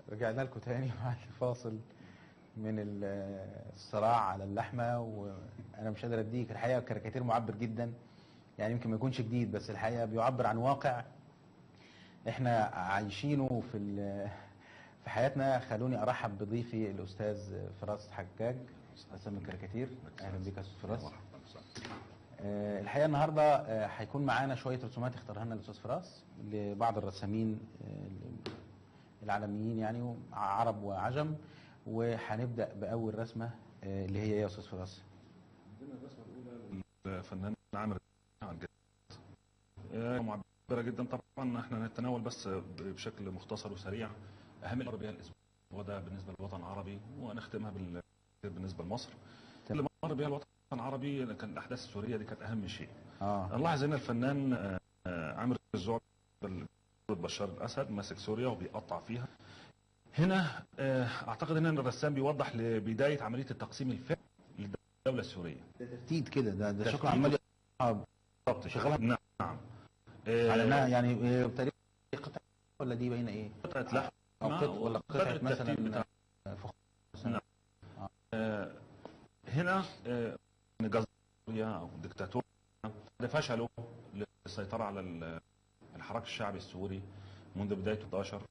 رجعنا لكم تاني بعد فاصل من الصراع على اللحمة، وانا مش قادر اديك الحقيقة كاريكاتير معبر جدا، يعني يمكن ما يكونش جديد بس الحقيقة بيعبر عن واقع احنا عايشينه في حياتنا. خلوني ارحب بضيفي الاستاذ فراس حجاج، رسام الكاريكاتير. اهلا بك يا استاذ فراس. الحقيقة النهارده هيكون معانا شوية رسومات اختارها لنا الاستاذ فراس لبعض الرسامين العالميين، يعني عرب وعجم. وهنبدا باول رسمه اللي هي ايه يا استاذ فراس؟ عندنا الرسمة الاولى للفنان عامر الجزائري، معبرة جدا. طبعا احنا نتناول بس بشكل مختصر وسريع اهم اللي مر بها الاسبوع ده بالنسبة للوطن العربي، ونختمها بالنسبة لمصر. اللي مر بها الوطن العربي كان الاحداث السورية دي كانت اهم شيء. نلاحظ ان الفنان عامر الزعبي بشار الاسد ماسك سوريا وبيقطع فيها. هنا اعتقد ان الرسام بيوضح لبداية عملية التقسيم الفعلي للدولة السورية. ده ترتيب كده، ده شكله عمال شغالها. نعم، على انها يعني تقريبا قطعه، ولا دي باينة ايه؟ قطعه لحم او قطعه، ولا قطعه مثلا فخ. نعم. هنا جزر او دكتاتور فشلوا للسيطرة على الحراك الشعبي السوري منذ بداية 11،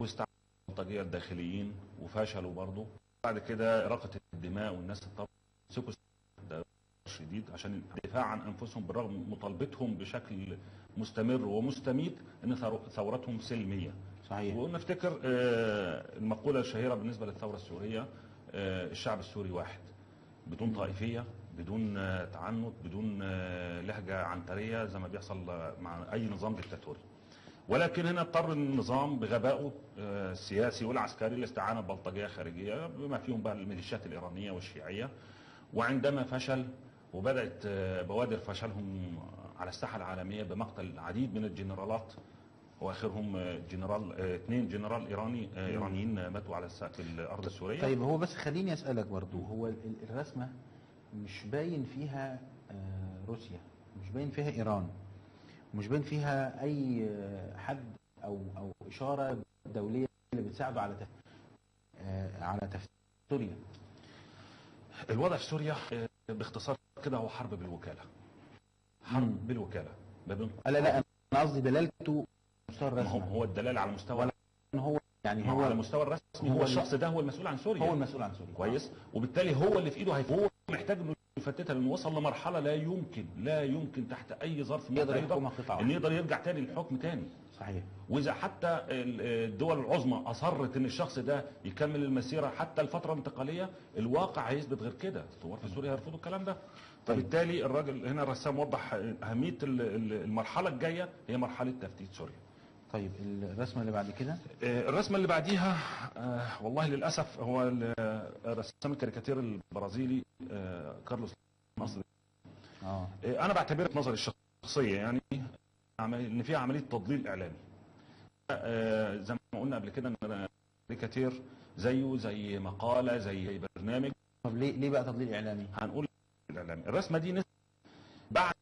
واستعملوا البلطجيه الداخليين وفشلوا برضه. بعد كده إراقة الدماء والناس مسكوا ده شديد عشان الدفاع عن انفسهم، بالرغم من مطالبتهم بشكل مستمر ومستميت ان ثورتهم سلمية. صحيح. ونفتكر المقولة الشهيرة بالنسبة للثورة السورية، الشعب السوري واحد، بدون طائفية، بدون تعنت، بدون لهجه عنتريه زي ما بيحصل مع اي نظام ديكتاتوري. ولكن هنا اضطر النظام بغبائه السياسي والعسكري لاستعانه ببلطجيه خارجية بما فيهم بقى الميليشيات الايرانية والشيعيه. وعندما فشل وبدات بوادر فشلهم على الساحة العالمية بمقتل العديد من الجنرالات، واخرهم جنرال، اثنين جنرال ايرانيين ماتوا على في الارض السورية. طيب هو بس خليني اسالك برضو، هو الرسمة مش باين فيها روسيا، مش باين فيها ايران، مش باين فيها اي حد او اشارة دولية اللي بتساعده على على تفتيت سوريا. الوضع في سوريا باختصار كده هو حرب بالوكالة. حرب بالوكالة ما بين، لا لا انا قصدي دلالته مستوى الرسمي. هو الدلالة على مستوى، هو يعني هو على المستوى الرسمي، هو الشخص ده هو المسؤول عن سوريا، هو المسؤول عن سوريا. كويس، وبالتالي هو اللي في ايده هو محتاج انه يفتتها، لانه وصل لمرحلة لا يمكن تحت اي ظرف يقدر يحكمها قطعه، ان يقدر يرجع تاني للحكم تاني. صحيح. واذا حتى الدول العظمى اصرت ان الشخص ده يكمل المسيرة حتى الفترة الانتقالية، الواقع هيثبت غير كده. الثوار في سوريا هيرفضوا الكلام ده. فبالتالي الراجل هنا الرسام وضح اهمية المرحلة الجاية، هي مرحلة تفتيت سوريا. طيب الرسمة اللي بعد كده؟ الرسمة اللي بعديها والله للاسف هو رسام الكاريكاتير البرازيلي كارلوس نصر. انا بعتبرها في نظري الشخصية يعني ان فيها عملية تضليل اعلامي. زي ما قلنا قبل كده ان الكاريكاتير زيه زي مقاله، زي برنامج. طب ليه بقى تضليل اعلامي؟ هنقول الاعلامي. الرسمة دي نزلت بعد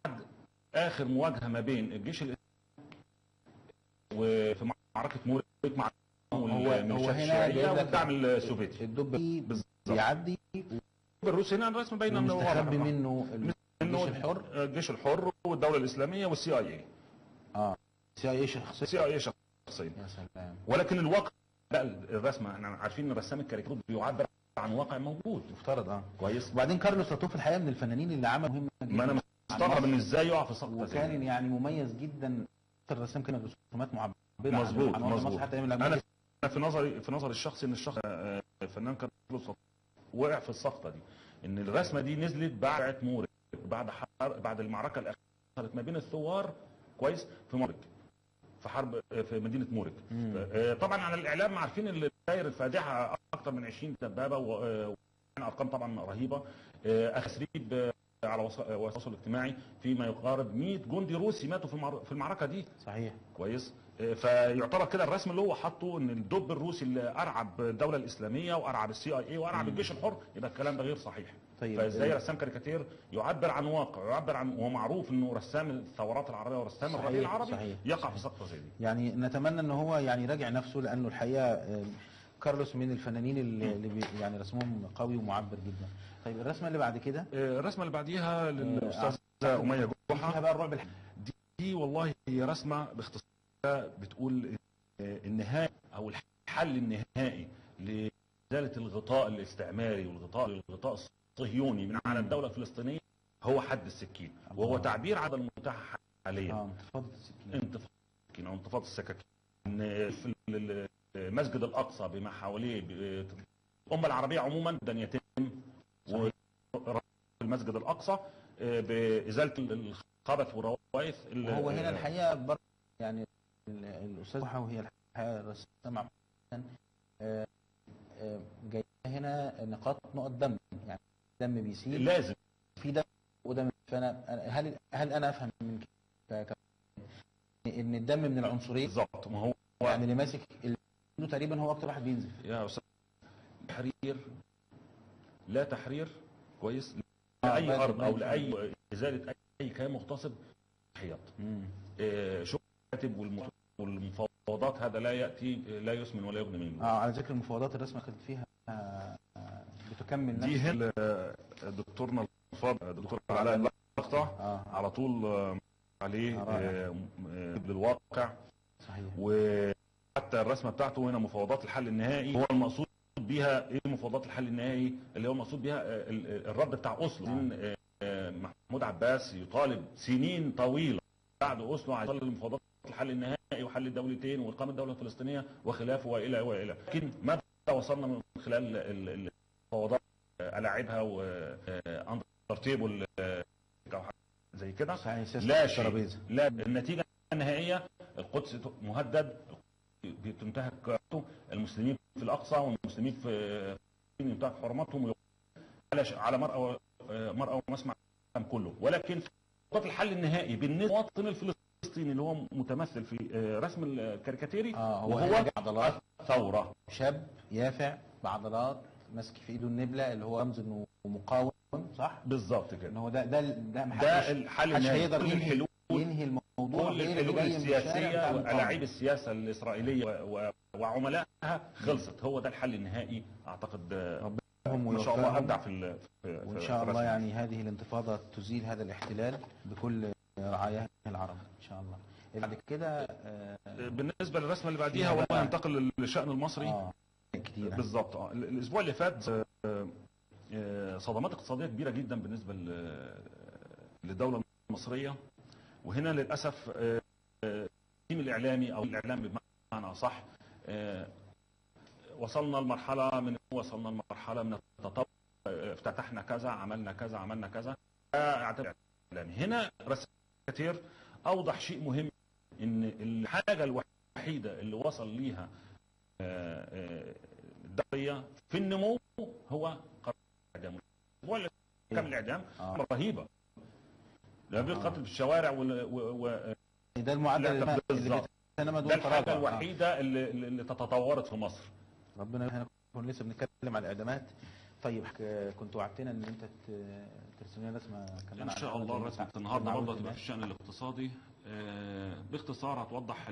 اخر مواجهة ما بين الجيش وفي معركة مورك مع هو هنا والدعم السوفيتي. الدب بيعدي الروس هنا الرسم باينة انه مستخبي منه الجيش الحر، الجيش الحر والدولة الاسلامية والسي اي اي. سي اي اي شخصيا، سي اي اي شخصيا. يا سلام. ولكن الواقع بقى الرسمة احنا عارفين ان رسام الكاريكاتير بيعبر عن واقع موجود مفترض. كويس. وبعدين كارلوس لاتوف الحقيقة من الفنانين اللي عمل مهمة جدا. ما انا مستغرب ان ازاي يقع في سقطه، وكان يعني مميز جدا. الرسام كان رسومات معبرة. مظبوط مظبوط. حتى انا في نظري الشخصي ان الشخص الفنان كارلوس وقع في السقطه دي، ان الرسمة دي نزلت بعد مورك، بعد المعركة الاخيرة حصلت ما بين الثوار، كويس، في مورك، في حرب في مدينة مورك. طبعا على الاعلام عارفين الدائرة الفادحه، اكثر من 20 دبابة وارقام طبعا رهيبة. تسريب على التواصل الاجتماعي في ما يقارب 100 جندي روسي ماتوا في المعركة دي. صحيح. كويس. فيعتبر كده الرسم اللي هو حاطه ان الدب الروسي اللي ارعب الدولة الاسلامية وارعب ال CIA وارعب الجيش الحر، يبقى الكلام ده غير صحيح. طيب فازاي رسام كاريكاتير يعبر عن واقع، يعبر عن، ومعروف انه رسام الثورات العربية ورسام الربيع العربي، صحيح. يقع في سقطه زي دي. يعني نتمنى ان هو يعني يراجع نفسه، لانه الحقيقة كارلوس من الفنانين اللي يعني رسمهم قوي ومعبر جدا. طيب الرسمة اللي بعد كده، الرسمة اللي بعديها للاستاذه امية جحا، فيها بقى الرعب. دي والله هي رسمه باختصار بتقول النهاية او الحل النهائي لإزالة الغطاء الاستعماري والغطاء الصهيوني من على الدولة الفلسطينية هو حد السكين، وهو تعبير عن المتاح حاليا. انتفاضة السكين، انتفاضة السكين او انتفاضة السكاكين، ان في المسجد الاقصى بما حواليه الامة العربية عموما ده يتم المسجد الاقصى بازالة الخبث والروائث. وهو هنا الحقيقة برضه يعني الاستاذ جحا، وهي الحقيقة الرسامه جاية هنا نقط دم، يعني دم بيسيل، لازم في دم ودم. فانا هل انا افهم من ان الدم من العنصرين؟ بالظبط، ما هو يعني اللي ماسك تقريبا هو اكتر واحد بينزف. يا استاذ، تحرير لا تحرير كويس لاي ارض او لاي ازالة اي كيان مغتصب حيط. شو الكاتب والمفاوضات هذا لا ياتي، لا يسمن ولا يغني منه. على ذكر المفاوضات، الرسمة كانت فيها بتكمل نفس دي هنا دكتورنا الفاضل دكتور علاء اللقطة على طول عليه للواقع. صحيح. وحتى الرسمة بتاعته هنا مفاوضات الحل النهائي، هو المقصود بيها ايه مفاوضات الحل النهائي؟ اللي هو المقصود بيها الرد بتاع اوسلو. محمود عباس يطالب سنين طويلة بعد اوسلو عشان مفاوضات الحل النهائي وحل الدولتين واقامه الدولة الفلسطينية وخلافه والى والى، لكن ماذا وصلنا من خلال المفاوضات الاعبها و under table او زي كده؟ لا شيء، لا. النتيجة النهائية القدس مهدد، بتنتهك المسلمين في الاقصى والمسلمين في ينتهك حرماتهم على مرأى ومسمع كله. ولكن الحل النهائي بالنسبة للمواطن الفلسطيني اللي هو متمثل في رسم الكاريكاتيري، وهو عضلات ثورة، شاب يافع بعضلات ماسك في ايده النبله اللي هو رمز انه مقاوم، صح؟ بالظبط كده. ان هو ده ده ده ده الحل النهائي، هيقدر ينهي الموضوع. كل الحلول السياسية والاعيب السياسة الاسرائيلية وعملائها خلصت، هو ده الحل النهائي اعتقد. ما شاء الله ابدع في وان شاء الله يعني هذه الانتفاضة تزيل هذا الاحتلال بكل رعاياه العرب ان شاء الله. بعد كده بالنسبة للرسمه اللي بعديها والله ننتقل للشان المصري. كتير بالظبط. الاسبوع اللي فات صدمات اقتصادية كبيرة جدا بالنسبة للدولة المصرية، وهنا للاسف التيم الاعلامي او الاعلام بمعنى اصح وصلنا لمرحلة من التطور، افتتحنا كذا، عملنا كذا، عملنا كذا. هنا رسم كتير اوضح شيء مهم، ان الحاجة الوحيدة اللي وصل ليها الدولية في النمو هو قرار الاعدام. كم الاعدام رهيبة، لا بيقتل في الشوارع ده المعدل اللي ده الحاجة الوحيدة اللي تتطورت في مصر. ربنا احنا كنا لسه بنتكلم على الاعدامات. طيب كنت وعدتنا ان انت ترسم لنا رسمه كمان ان شاء الله. رسمه النهارده برضه هتبقى في الشان الاقتصادي. باختصار هتوضح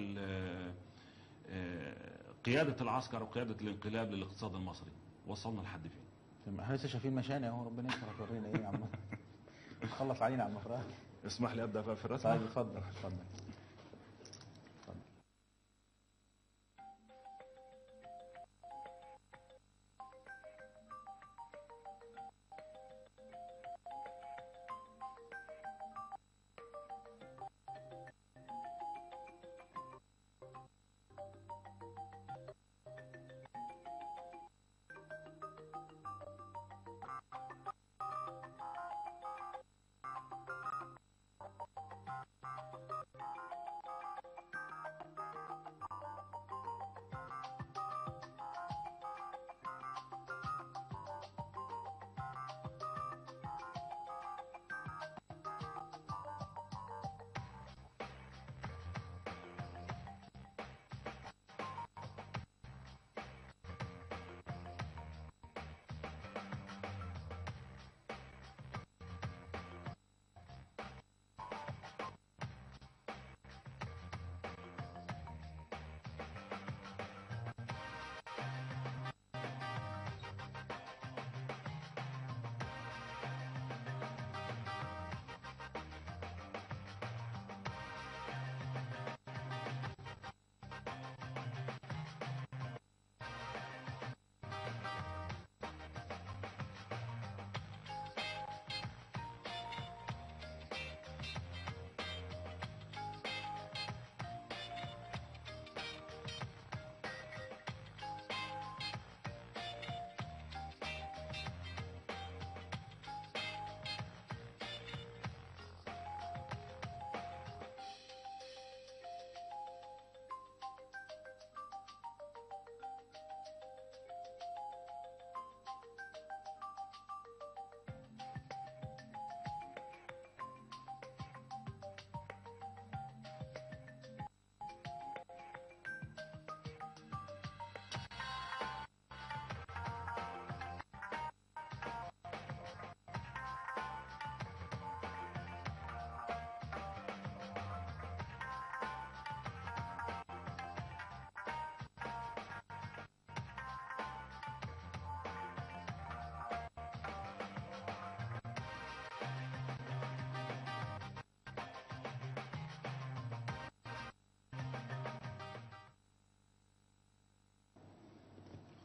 قيادة العسكر وقيادة الانقلاب للاقتصاد المصري، وصلنا لحد فين. احنا لسه شايفين مشاني اهو، ربنا يستر. هتورينا ايه يا عم؟ خلص علينا يا عم فراس. اسمح لي ابدا بقى في الرسمة. طيب اتفضل اتفضل.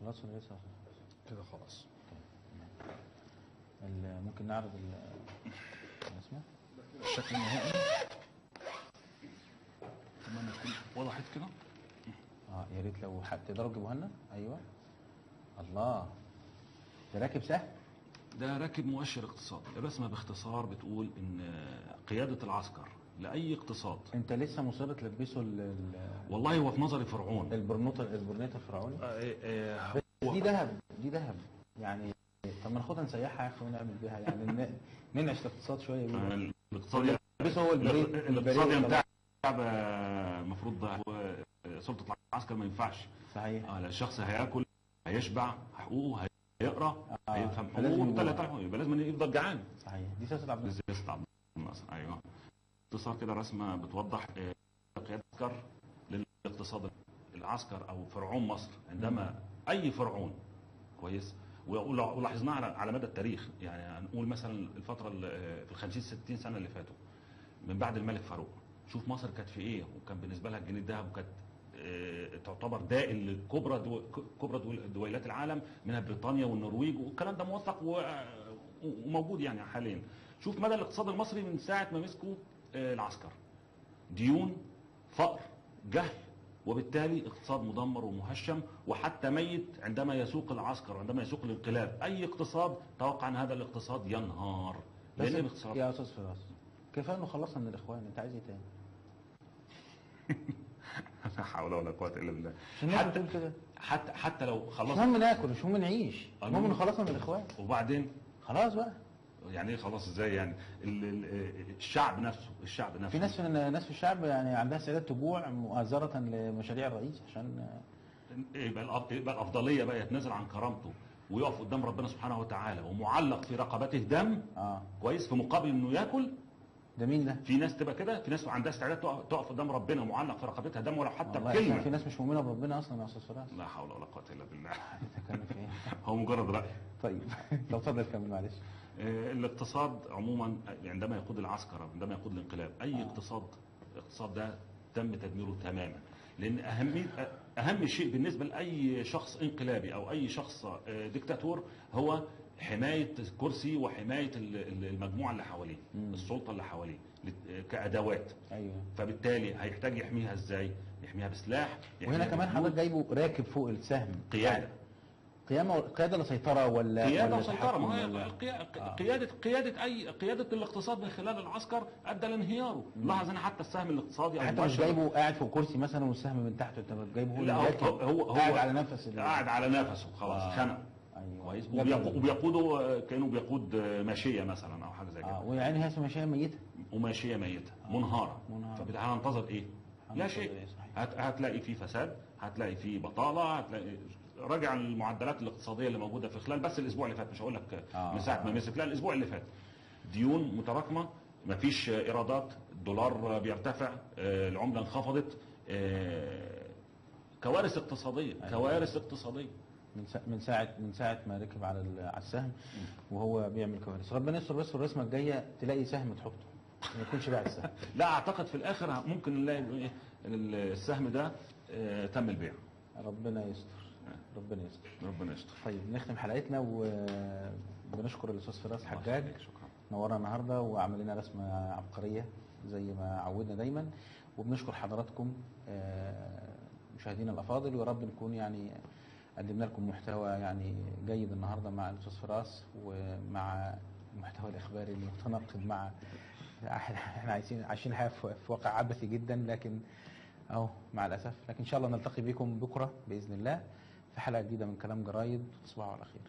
خلاص ولا لسه؟ كده خلاص. طيب ممكن نعرض الرسمة؟ الشكل النهائي. اتمنى تكون وضحت كده. يا ريت لو تقدروا تجيبوها لنا. ايوه. الله، ده راكب سهم، ده راكب مؤشر اقتصادي. الرسمة باختصار بتقول ان قيادة العسكر لاي اقتصاد. انت لسه مصر تلبسه والله هو في نظري فرعون، البرنيطه الفرعوني. بس دي ذهب، دي ذهب يعني. طب ما ناخدها نسيحها يا اخي ونعمل بيها يعني ننعش الاقتصاد شوية بيها. الاقتصاد هو الاقتصاد ينتع المفروض سلطة العسكر ما ينفعش. صحيح. الشخص هياكل، هيشبع، حقوقه، هيقرا، هيفهم حقوقه، يبقى لازم يفضل جعان. صحيح. دي سياسة عبد الناصر. سياسة عبد الناصر. ايوه. اختصار كده رسمه بتوضح قيادة العسكر للاقتصاد. العسكر او فرعون مصر، عندما اي فرعون كويس، ولاحظناها على مدى التاريخ، يعني هنقول مثلا الفترة في ال 50 60 سنة اللي فاتوا من بعد الملك فاروق، شوف مصر كانت في ايه، وكان بالنسبة لها الجنيه الذهب، وكانت تعتبر دائل لكبرى كبرى دويلات العالم، منها بريطانيا والنرويج، والكلام ده موثق وموجود يعني حاليا. شوف مدى الاقتصاد المصري من ساعة ما مسكوا العسكر، ديون، فقر، جهل، وبالتالي اقتصاد مدمر ومهشم وحتى ميت. عندما يسوق العسكر وعندما يسوق الانقلاب اي اقتصاد، توقع ان هذا الاقتصاد ينهار. لان الاقتصاد يا استاذ فراس كفاية انه خلصنا من الاخوان، انت عايز ايه تاني؟ لا حول ولا قوة الا بالله. حتى كده، حتى لو خلصنا، مش مهم ناكل، مش مهم نعيش، المهم ان خلصنا من الاخوان. وبعدين خلاص بقى. يعني ايه خلاص ازاي يعني؟ الشعب نفسه، الشعب نفسه في ناس، ناس في الشعب يعني عندها استعداد تجوع مؤازرة لمشاريع الرئيس عشان يبقى الافضلية بقى يتنازل عن كرامته ويقف قدام ربنا سبحانه وتعالى ومعلق في رقبته دم. كويس، في مقابل انه ياكل. ده مين ده؟ في ناس تبقى كده، في ناس عندها استعداد تقف قدام ربنا ومعلق في رقبتها دم ولو حتى بكلمه. في ناس مش مؤمنة بربنا اصلا يا استاذ فراس. لا حول ولا قوة الا بالله. بتتكلم في ايه؟ هو مجرد راي. طيب لو اتفضل كمل معلش. الاقتصاد عموما عندما يقود العسكر، عندما يقود الانقلاب، اي اقتصاد، الاقتصاد ده تم تدميره تماما. لان اهم شيء بالنسبة لاي شخص انقلابي او اي شخص ديكتاتور هو حماية الكرسي وحماية المجموعة اللي حواليه، السلطة اللي حواليه كادوات. ايوه. فبالتالي هيحتاج يحميها ازاي؟ يحميها بسلاح. وهنا كمان حضرتك جايبه راكب فوق السهم. قيادة. قيادة ولا سيطرة ولا قيادة وسيطرة؟ ما هي قيادة اي قيادة الاقتصاد من خلال العسكر ادى لانهياره. لاحظ هنا حتى السهم الاقتصادي حتى مش جايبه قاعد فوق كرسي مثلا والسهم من تحته، انت جايبه هو قاعد على نفس قاعد على نفسه خلاص، خنق. أيوة. كويس، وبيقوده كانه بيقود ماشية مثلا او حاجة زي كده. ويعني هي ماشية ميته، وماشية ميته منهاره. فبالتالي هننتظر ايه؟ لا شيء. هتلاقي فيه فساد، هتلاقي فيه بطاله، هتلاقي راجع المعدلات الاقتصادية اللي موجودة في خلال بس الاسبوع اللي فات، مش هقول لك من ساعة ما مسك، لا الاسبوع اللي فات، ديون متراكمه، مفيش ايرادات، الدولار بيرتفع، العملة انخفضت، كوارث اقتصادية. أيوة. كوارث اقتصادية من ساعة ما ركب على السهم وهو بيعمل كوارث. ربنا يستر، بس الرسمة الجاية تلاقي سهم تحطه ما يكونش باع السهم. لا اعتقد في الاخر ممكن نلاقي السهم ده تم البيع. ربنا يستر، ربنا يستر، ربنا يستر. طيب نختم حلقتنا وبنشكر الاستاذ فراس حجاج، شكرا، نورنا النهارده وعمل لنا رسمه عبقرية زي ما عودنا دايما. وبنشكر حضراتكم مشاهدينا الافاضل، ويا رب نكون يعني قدمنا لكم محتوى يعني جيد النهارده مع الاستاذ فراس ومع المحتوى الاخباري المتناقض مع احنا عايشين حياة في واقع عبثي جدا، لكن اهو مع الاسف. لكن ان شاء الله نلتقي بكم بكره باذن الله في حلقة جديدة من كلام جرايد. تصبحوا على خير.